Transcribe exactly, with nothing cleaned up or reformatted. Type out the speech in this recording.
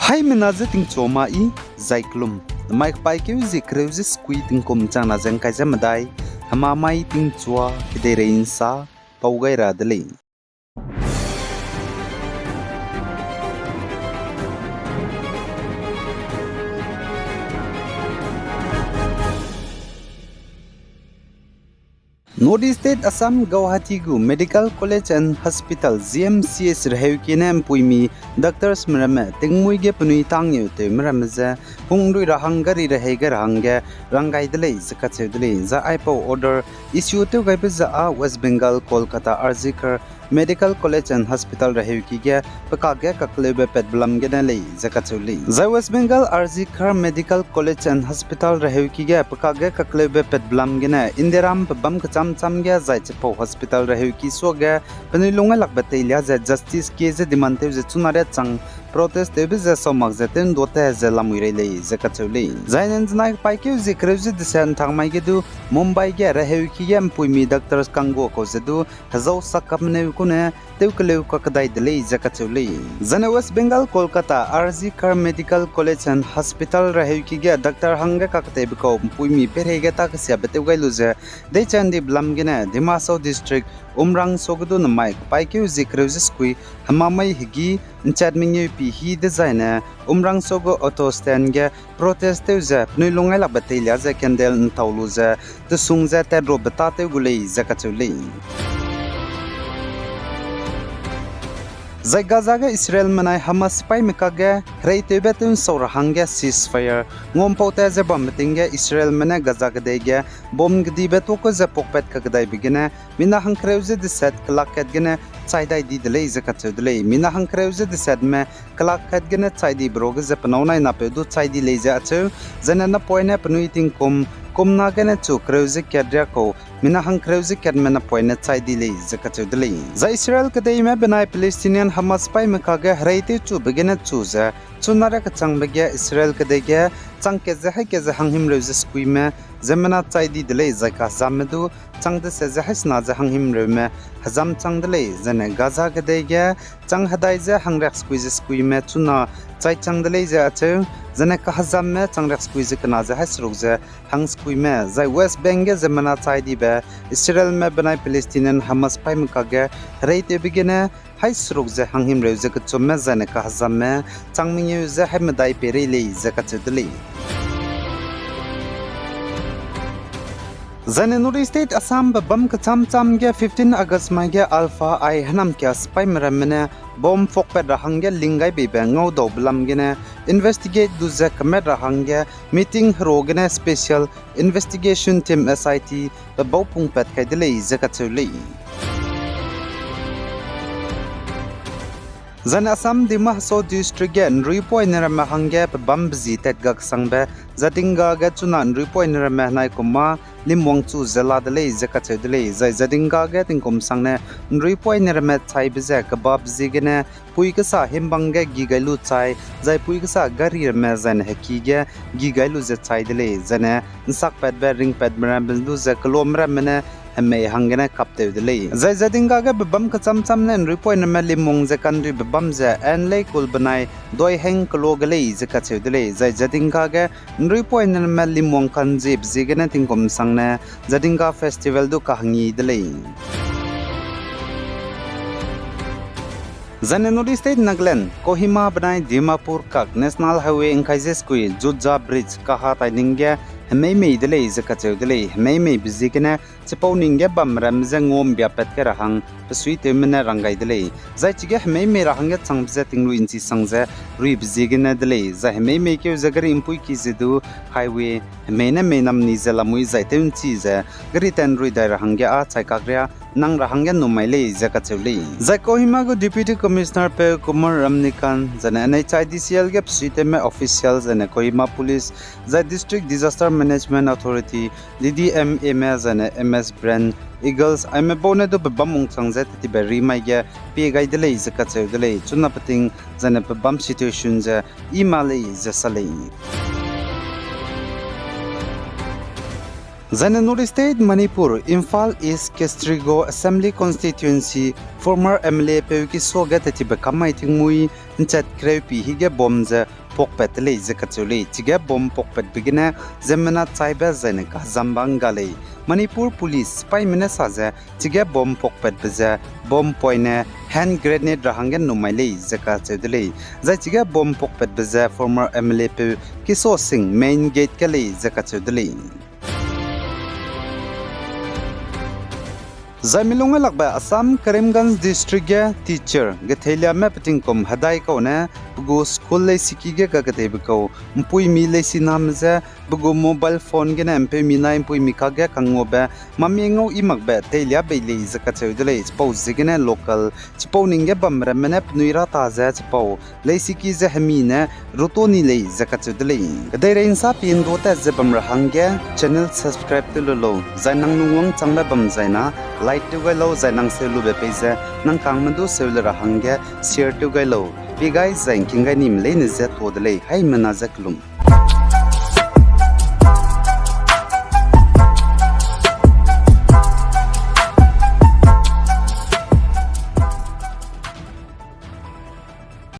Haimena ze tingchua ma i, zai kelum, namai kepaîkeu zie kereu ze sekui tingkum changna ze ngkai ze medai, hemamai tingchua kedeirei nsa pau gai ra de lei. North East State Assam Guwahati gu Medical College and Hospital, G M C H reheuki ne mpuimi doctors me ramme tingmuî ge penui tangeu tewme ramme je hungdui ra hang gari rehei gai ra hangge rang gai de lei ze kacheu de lei. Zai aipau order issue tew gaibe ze â West Bengal, Kolkata, R G Kar Medical College and Hospital reheuki ge pe kakge kakleube patbe lam gene lei ze kacheu lei. Zai West Bengal R G Kar Medical College and Hospital reheuki ge pe kakge kakleube patbe lam gene Indiaram pebâm kechâm châm ge zai chipau hospital reheuki suage penui lung gai lakbe teilia ze justice kie ze demand tew ze chuna riâ chang protest tewbe ze sau mak ze tew ndua te ze lamui rei lei ze kacheu lei. Zai ne nzenai kepaîkeu zie kereu ze deset nthak mai ge du Mumbai ge reheuki ge mpuimi doctors kangguâ kau ze du hezau sak kapmeneu kune tew keleu kakdai de lei ze kacheu lei. Zai ne West Bengal, Kolkata, R G Kar Medical College and Hospital reheuki ge doctor hangge kaketeibe kau mpuimi peireige ta kesiabe tew gai lu ze deichang dibe lam gene Dima Hasao District, Umrangso ge du namai kepaîkeu zie kereu ze sekui hemamai hegî nchat mengeu pi hî dezaine Umrangso gu auto stand ge protest tew ze penui lung gai lakbe teilia ze candle ntau lu ze tesung ze tat rabe tâtew gu lei ze kacheu lei. Zai Gaza ge Israelme nai Hamas sipaîme kakge hereitewbe tew nsau ra hangge ceasefire nguampau tat ze bambe ting ge Israelme ne Gaza kedei ge bomb kedibe tuâ ku ze pukpat kakdaibe gene mina hangkereu ze deset kelak kat gene chai dai di de lei ze kacheu de lei. Mina hangkereu ze desetme kelak kat gene chai dibe ruage ze penâu nai napeu du chai di lei ze acheu, zai ne napoine penui tingkum kumna gene chu kereu ze kat riâ kau mina hangkereu ze katme napoine chai di lei ze kacheu de lei. Zai Israel kedeime benai Palestinian Hamas sipaîme kakge hereitew chube gene chu ze chuna riâ kechangbe ge Israel kedei ge chang kat ze haî kat ze hanghimreu ze sekuime, ziemmena chai di de lei, zai kahezamme du chang deset ze haî sena ze hanghimreume hezam chang de lei, zai ne Gaza kedei ge chang hedai ze hangriak sekui ze sekuime chuna chai chang de lei ze acheu, zai ne kahezamme chang riak sekui ze kena ze haî seruk ze hang sekuime, zai West Bank ge ziemmena chai dibe Israelme benai Palestinian Hamas sipaîme kakge hereitewbe gene haî seruk ze hanghimreu ze kechumme, zai ne kahezamme chang mengeu ze haî medai peirei lei ze kacheu de lei. Zai ne North East State Assam pebâm kechâm châm ge fifteen August mai ge Alpha I hênamkia sipaîme ramme ne bomb pukpat ra hangge ling gai beibe ngaudaube lam gene investigate du ze kemat ra hangge meeting herua gene special investigation team, S I T, pebau pungpat kai de lei ze kacheu lei. Zai ne Assam Dima Hasao District ge nruipoine ramme hangge pebâm bezi tat ga kesangbe Jatinga ge chuna nruipoine ramme henai kum â limwang chu ze la de lei ze kacheu de lei. Zai Jatinga ge tingkum sangne nruipoine ramme chaibe ze kebap ziegene pui kesa himbang ge gi gai lu chai, zai pui kesa gari ramme zai ne heki ge gi gai lu ze chai de lei, zai ne nsakpatbe ringpatbe ramme lu ze keloa ramme ne hemei hanggene kaptew de lei. Zai Jatinga ge pebâm kechâm châm ne nruipoine ramme limwang ze kanribe bam ze N. Leikul benai Doiheng keloa ge lei ze kacheu de lei. Zai Jatinga ge nruipoine ramme limwang kanziebe ziegene tingkum sangne Jatinga Festival du kahangi de lei. Zai ne North East State Nagaland, Kohima benai Dimapur kak National Highway ngkai ze sekui Jutja Bridge kaha tai ning ge hemei mei de lei ze kacheu de lei. Hemei meibe ziegene chipau ning ge bam ramme je ngua mbiapat kai ra hang besuitewme ne rang gai de lei. Zai chige hemei mei ra hangge changbe je tingrui nchi sang ze ruibe ziegene de lei. Zai hemei mei keu ze gari mpuiki ze du highway hemei ne mei namni ze lamui zai tew nchi ze gari tanrui dai ra hangge â chai kakria nang ra hangge numai lei ze kacheu lei. Zai Kohima gu Deputy Commissioner P. Kumar Ramnikanth, zai ne N H I D C L ge besuitewme official, zai ne Kohima Police, zai District Disaster Management Authority, D D M A me, zai ne M S Brand Eagles, aime bau ne du pebâm wangchang ze tetibe ri mai ge pie gai de lei ze kacheu de lei. Chuna peting, zai ne pebâm situation ze i ma lei ze sa lei. Zaine North East State Manipur, Imphal East Kesrigaon Assembly Constituency former M L A peu Kiso ge tettibe kam mai tingmuî nchat kereupi hige bomb ze pakpat de lei ze kacheu lei. Chige bomb pakpatbe gene ziemmena chaibe zaine kazamba ngga lei. Manipur Police sipaîme ne sa ze chige bomb pakpatbe ze bomb poine hand grenade ra hangge nnum mai lei ze kacheu de lei. Zai chige bomb pakpatbe ze former M L A peu Kiso Singh main gate ge lei ze kacheu de lei. Zai milung lakbe Assam Karimganj District ge teacher getheiliame petingkum hedai kau ne pe gu school leisiki ge kakedeibe kau mpuimi leisiname je pe gu mobile phone gene mpeumi nai mpuimi kage kangnguabe mami ngau i makbe teilia bei lei ze kacheu de lei. Chipau ziegene local chipau ning ge bamramme ne penui ra ta ze chipau leisiki ze hemi ne ruto ni lei ze kacheu de lei. Kedeirei nsa pi ndu tat ze bam ra hangge channel subscribe tew lu lau, zai nang lungwangchangbe bam zaina like tew gai lau, zai nang seu lube pei ze nang kangme du seu le ra hangge share tew gai lau. Pie gai zai ngking gai nime leine je tuâ de lei, haimena je kelum.